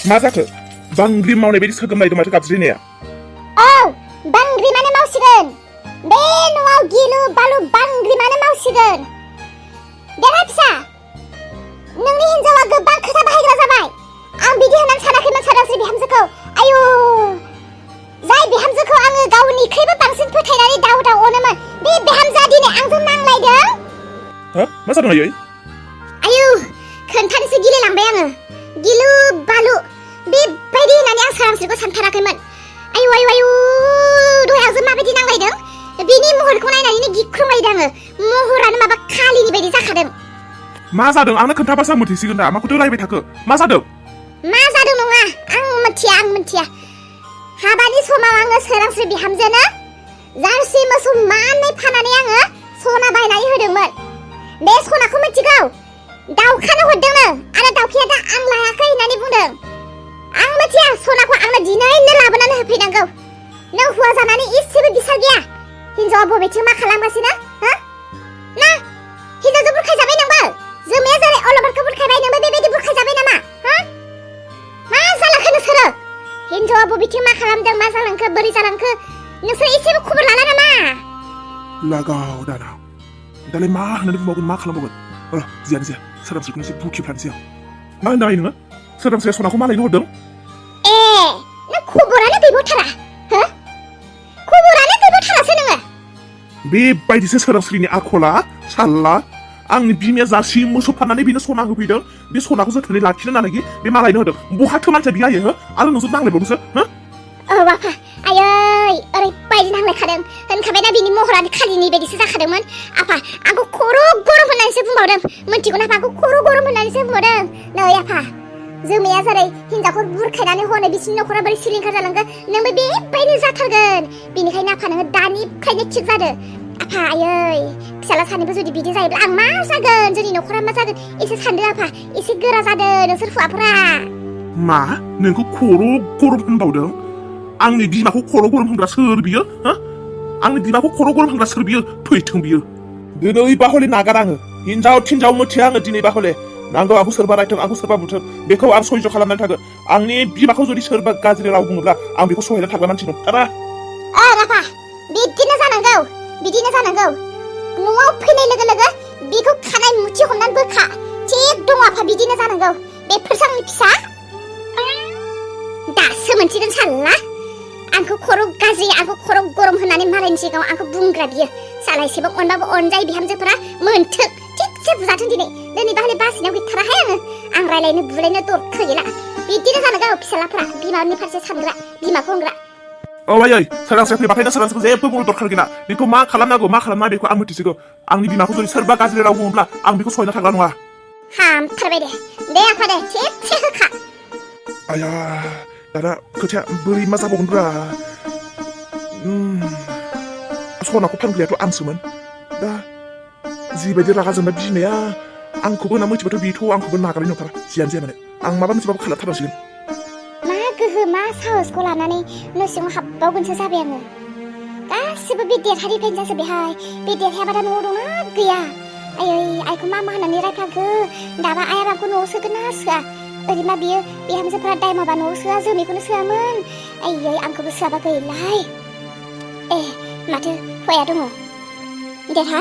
मा जाखो बांग्रि मावनाय बायदि सोगोमलायदों माथो गाबज्रिनाया औ बांग्रिमानो मावसिगोन बे न'आव गिलु बालु बांग्रिमानो मावसिगोन देरहा फिसा नोंनि हिन्जावा गोबां खोथा बाहायग्रा जाबाय आं बिदि होननानै सानाखैमोन सोरांस्रि बिहामजोखौ आयु जाय बिहामजोखौ आङो गावनिख्रुइबो बांसिन फोथायनानै दाव दाव अनोमोन बे बिहामजोआ दिनै आंजों नांलायदों मा जादों आयै आयु खोन्थानोसो गिलायलांबाय आङो गिलु बालु बेबायदि होननानै आं सोरांस्रिखौ सानथाराखैमोन आयु आयु आयु दहाय आंजों माबायदि नांलायदों बिनि महरखौ नायनानैनो गिख्रंलायदों आङो महरानो माबा खालिनि बायदि जाखादों मा जादों आंनो खोन्थाबासो आं मिथिसिगोन दा माखौथो रायबाय थाखो मा जादों मा जादों नङा आं मिथिया हाबानि समाव आङो सोरांस्रि बिहामजोनो जार्सि मोसौ मानै फाननानै आङो सना बायनानै होदोंमोन बे सनाखौ मिथिगौ दाउखानो हरदोंनो आरो दाउखाया दा आं लायाखै होननानै बुंदों आं मिथिया सनाखौ आंनो दिनैनो लाबोनानै होफैनांगौ नों हौवा जानानै इसेबो बिसार गैया हिन्जावा बबेथिं मा खालामगासिनो हो ना हिन्जावजों बुरखायजाबाय नोंबो जोमाया जेरै अलबारखौ बुरखायबाय नोंबो बेबायदि बुरखायजाबाय नामा हो मा जालांखो नोंसोरो हिन्जावा बबेथिं मा खालामदों मा जालांखो बोरै जालांखो नोंसोर एसेबो खबर लाला नामा लागाव दाना दालाय मा होननानै बुंबावगोन मा खालामबावगोन जियानो जाया सोरांस्रिखौनो एसे बुखिफ्रानोसै आं मा होनदों आइ नोङो सोरांस्रिया सनाखौ मालायनो हरदों नों खबरानो गैबावथारा हो खबरानो गैबावथारासो नोङो बेबायदिसो सोरांस्रिनि आखला साल्ला आंनि बिमाया जार्सि मोसौ फाननानै बेनो सना होफैदों बे सनाखौ जोथोनै लाखिनो नालागि बे मालायनो होदों बहाथो मानसिया बियो हो आरो नोंसोर नांलायबावदोंसो हो बाफा आयै ओरैबायदि नांलायखादों होनखाबायना बिनि महरानो खालिनि बायदिसो जाखादोंमोन आफा आंखौ खर' गरम होननानैसो बुंबावदों मिथिगौना आफा आंखौ खर' गरम होननानैसो बुंबावदों नै आफा जोमाया जेरै हिन्जावखौ बुरखायनानै हनै बिसिनि न'खरा बोरै सिलिंखार जालांगोन नोंबो बेबायदिनो जाथारगोन बेनिखायनो आफा नोङो दानिफ्रायनो थिग जादो आफा आयै फिसाला सानैबो जुदि बिदि जायोब्ला आं मा जागोन जोंनि न'खरा मा जागोन एसे सानदो आफा एसे गोरा जादों नोंसोर हौवाफोरा मा नोंखौ खर' गरम होनबावदों आंनि बिमाखौ खर' गरम होनग्रा सोर बियो हो आंनि बिमाखौ खर' गरम होनग्रा सोर बियो थैथों बियो दिनै बाहले नागार आङो हिन्जाव थिन्जाव मिथिया आङो दिनै बाहले नांगौ आंखौ सोरबा रायथों आंखौ सोरबा बुथों बेखौ आं सयज' खालामनानै थागोन आंनि बिमाखौ जुदि सोरबा गाज्रि राव बुङोब्ला आं बेखौ सहायना थाग्रा मानसि नंथारा राफा बिदिनो जानांगौ न'आव फैनाय लोगो लोगो बेखौ खानाय मुथि हमनानै बोखा थिग दङ आफा बिदिनो जानांगौ बेफोरसो आंनि फिसा दासो मोनथिगोन साला आंखौ खर' गाज्रि आंखौ खर' गरम होननानै मालायनि सिगाङाव आंखौ बुंग्रा बियो साला एसेबां अनबाबो अनजायो बिहामजोफोरा मोनथों थिगसे बुजाथों दिनै बाहले बासिनायाव गैथाराहाय आं रायलायनो बुलायनो दरखो गैला बिदिनो जानांगौ फिसालाफोरा बिमानि फारसे सानग्रा बिमाखौ होनग्रा आयै सोरांस्रिया फैबाथाय सोरांस्रिखौ जेबो बुंनो दरखार गैला बेखौ मा खालामनांगौ मा खालामनाङा बेखौ आं मिथिसिगौ आंनि बिमाखौ जुदि सोरबा गाज्रि राव बुङोब्ला आं बेखौ सहायना थाग्रा नङा हामथारबाय दे आफा दे थिगसे होखा आया दाना खोथाया बोरै मा जाबावगोनब्रा सनाखौ फानग्रायाथ' आंसोमोन दा जिबायदि रागा जोंना बिमाया आंखौबो होनना मिथिबाथ' बेथ' आंखौबो नागारनाय नंथारा जियानो जाया माने आं माबा मोनसेबाबो खालामथारनांसिगोन मा साहसखौ लानानै न' सिङाव हाबबावगोनसो जाबाय आङो गासिबो बे देरहानिफ्रायनो जासो बेहाय बे देरहायाबा दा न'आव दंना गैया आयै आइखौ मा होननानै रायफ्लांखो दाबा आइया आंखौ न'आव सोगोन ना सोआ ओरैमा बियो बिहामजोफोरा दाय माबा न'आव सोआ जोमैखौनो सोआमोन आयै आंखौबो सोआबा गैलाय माथो हौवाया दङ देरहा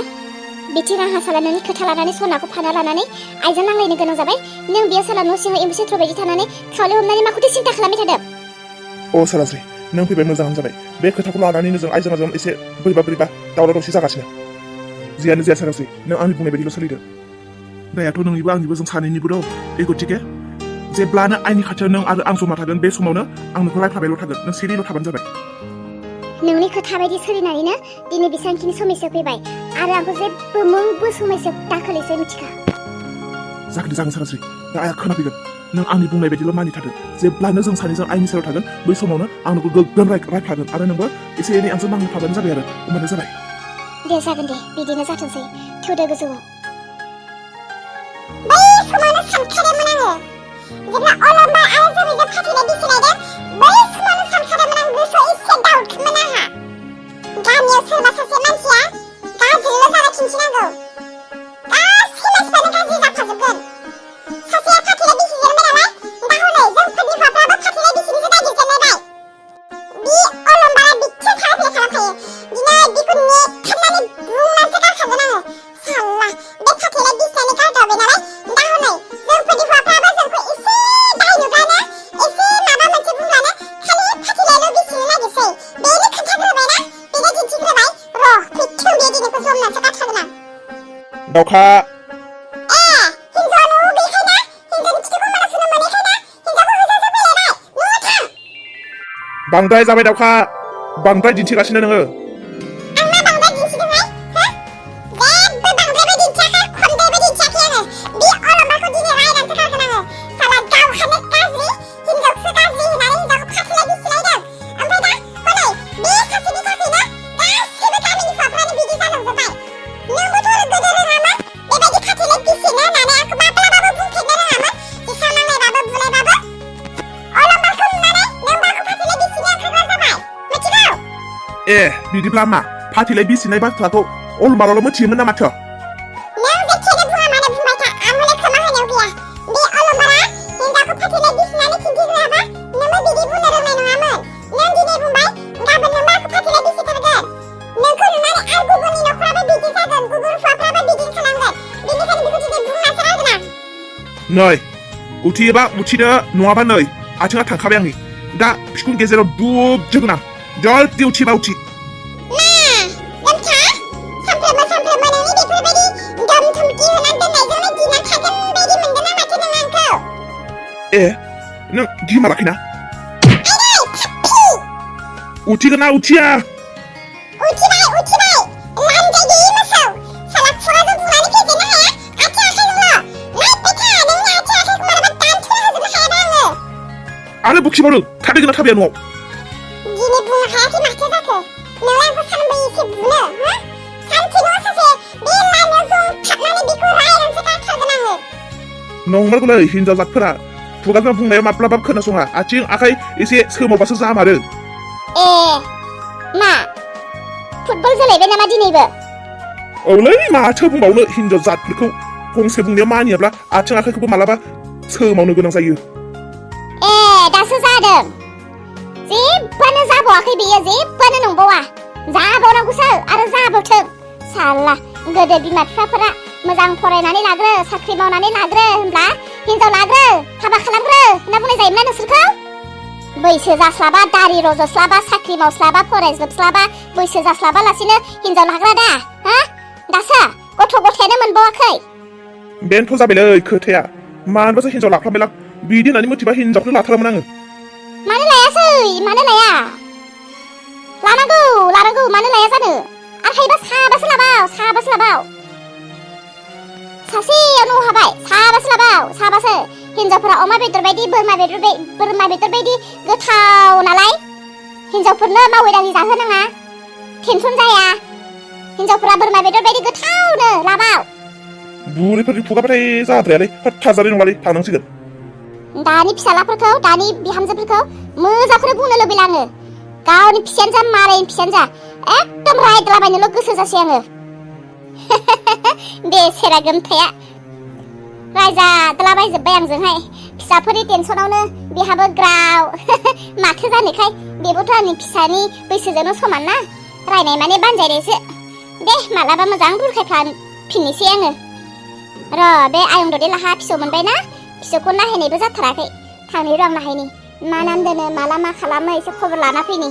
बिथिं आंहा साला नोंनि खोथा लानानै सनाखौ फाना लानानै आइजों नांलायनो गोनां जाबाय नों बेयो साला न' सिङाव एम्बु सेथ्र बायदि थानानै खावले हमनानै माखौथो सिन्था खालामबाय थादों सोरांस्रि नों फैबाय मोजाङानो जाबाय बे खोथाखौ लानानैनो जों आइजों एसे बोरैबा दावराव दावसि जागासिनो जियानो जाया सोरांस्रि नों आंनि बुंनाय बायदिल' सोलिदो दायाथ' नोंनिबो आंनिबो जों सानैनिबो दं बे गतिके जेब्लानो आइनि खाथियाव नों आरो आं जमा थागोन बे समावनो आं नोंखौ रायफ्लाबायल' थागोन नों सिरिल' थाबानो जाबाय नोंनि खोथा बायदि सोलिनानैनो दिनै बेसांखिनि समस्या फैबाय आरो आंखौ जेबो मोनबो समस्या दाखोलैसो मिथिखा जागोन सोरांस्रि दा आइया खोनाफैगोन नों आंनि बुंनाय बायदिल' मानिथारदो जेब्लानो जों सानैजों आइनि सेराव थागोन बै समावनो आं नोंखौ गोग्गोम रायफ्लागोन आरो नोंबो एसे एनै आंजों नांनो थाबानो जाबाय आरो होमबानो जाबाय दे जागोन दे बिदिनो जाथोंसै थौदो गोजौआव बै समावनो सानखादोंमोन आङो जेब्ला अलम्बा आरो जोमैजों फाथैलाय बिसिनायदों बै समावनो सानखादोंमोन आं गोसोआव एसे दाउटमोन आंहा गामियाव सोरबा सासे मानसिया गाज्रिल' जाना खिन्थिनांगौ गासै मानसिफ्रानो गाज्रि जाखाजोबगोन सासेया फाथैलाय बिसिजेनबाय नालाय दा हनै जोंफोरनि हौवाफ्रा दाउखा हिन्जावनो गैखायना हिन्जावनि खिथुखौ माला सुनो मोनैखायना हिन्जावखौ होसोसो फैलायबाय न'आव थां बांद्राय जाबाय दाउखा बांद्राय दिन्थिगासिनो नोङो आं मा बांद्राय दिन्थिदोंहाय जेबो बांद्रायबो दिन्थियाखै खनद्रायबो दिन्थियाखै आङो बे अलंबारखौ दिनै रायनानैसो गारगोन आङो साला गावहानो गाज्रि हिन्जावखौसो गाज्रि होननानै हिन्जावखौ फाथैलाय बिसिलायदों ओमफ्राय दा हनै बे सासेनि थाखायनो गासैबो गामिनि हौवाफ्रानो बिदि जालांजोब्बाय नोंबोथ' गोदो रोङामोन बेबायदि फाथैलाय बिसिनो होननानै आंखौ माब्लाबाबो बुंफेरनो रोङामोन जेसा नांलायबाबो बुलायबाबो अलंबारखौ नुनानै नोंबो आंखौ फाथैलाय बिसिनो ओंखारग्रा जाबाय मिथिगौ ए बिदिब्ला मा फाथैलाय बिसिनाय बाथ्राखौ अलमारावल' मिथियोमोन ना माथो नों जेखिनो बुङा मानो बुंबाय था आं हले खोमा होनायाव गैया बे अलंबारा हिन्जावखौ फाथैलाय बिसिनानै खिन्थिग्रायाबा नोंबो बिदि बुंनो रोंनाय नङामोन नों दिनै बुंबाय गाबोन नोंबो आंखौ फाथैलाय बिसिथारगोन नोंखौ नुनानै आरो गुबुननि न'खराबो बिदि जागोन गुबुन हौवाफ्राबो बिदिनो खालामगोन बेनिखायनो बेखौ दिनै बुंनासो रायगोन आं नै उथियोबा उथिदो नङाबा नै आथिङा थांखाबाय आंनि दा बिखुं गेजेराव दुबजोगोन आं जल्दि उथिबा उथि सानफ्रोमबो नोंनि बेफोरबायदि दम धमकि होनानै दोननायजोंनो गिना थागोन बायदि मोनदों ना माथो नों आंखौ ए नों गिमाराखैना उथिगोन ना उथिया उथिबाय लानजाय गैयि मोसौ साला खुगाजों बुनानै फेजेननो हाया आथिं आखाइजोंल' नायबाय था नोंनि आथिं आखाइखौ मालाबा दानस'ना होजोबनो हायाबा आङो आरो बुखिबावदों थादोंना थाबाया न'आव दिनै बुंनो हायाखै माथो जाखो नों आंखौ सानबैसे बुनो सानसे नङा सानसे बे लामायाव जंथाबनानै बेखौ रायनानैसो गारथारगोन आङो नंमारगौलै हिनजाव जातफोरा खुगाजों बुंनायाव माब्लाबाबो खोनासङा आथिं आखाइ एसे सोमावबासो जामारो ए मा फुटबल जोलायबाय नामा दिनैबो औलै माथो बुंबावनो हिनजाव जातफोरखौ फंसे बुंनायाव मानियाब्ला आथिं आखाइखौबो मालाबा सोमावनो गोनां जायो ए दासो जादों जेबोआनो जाबावाखै बेयो जेबोआनो नंबावा जाबावनांगौसो आरो जाबावथों साला गोदो बिमा बिफाफोरा मोजां फरायनानै लाग्रो साख्रि मावनानै लाग्रो होनब्ला हिन्जाव लाग्रो हाबा खालामग्रो होनना बुंनाय जायोमोन नोंसोरखौ बैसो जास्लाबा दारि रजस्लाबा साख्रि मावस्लाबा फरायजोबस्लाबा बैसो जास्लाबालासिनो हिन्जाव लाग्रा दा हा दासो गथ' गथायानो मोनबावाखै बेनोथ' जाबायलै खोथाया मानोबासो हिनजाव लाफ्लांबायलां बिदि होननानै मिथिबा हिनजावखौनो लाथारामोन आङो मानो लाया लानांगौ मानो लाया जानो आर हायोबा साबासो लाबाव सासेयावनो हाबाय साबासो हिन्जावफोरा अमा बेदर बायदि बोरमा बेदर बायदि गोथाव नालाय हिन्जावफोरनो मावै दाङै जाहोनाङा टेनसन जाया हिन्जावफोरा बोरमा बेदर बायदि गोथावनो लाबाव बुरैफोरनि खुगाबाथाय जाद्रायालै थाजानाय नङालै थांनांसिगोन दानि फिसालाफोरखौ दानि बिहामजोफोरखौ मोजांखौनो बुंनो लुबैला आङो गावनि फिसायानो जा मालायनि फिसायानो जा एकदम रायद्लाबायनोल' गोसो जासै आङो बे सेरा गोमथाया रायजाद्लाबायजोब्बाय आंजोंहाय फिसाफोरनि टेनसनावनो बेहाबो ग्राव माथो जानोखाय बेबोथ' आंनि फिसानि बैसोजोंनो समान ना रायनाय माने बानजायनायसो दे मालाबा मोजां बुरखायफिननोसै आङो र' बे आयं ददेलाहा फिसौ मोनबायना फिसौखौ नायहैनायबो जाथाराखै थांनि र' आं नायहैनि मा नाम दोनो माला मा खालामो एसे खबर लाना फैनि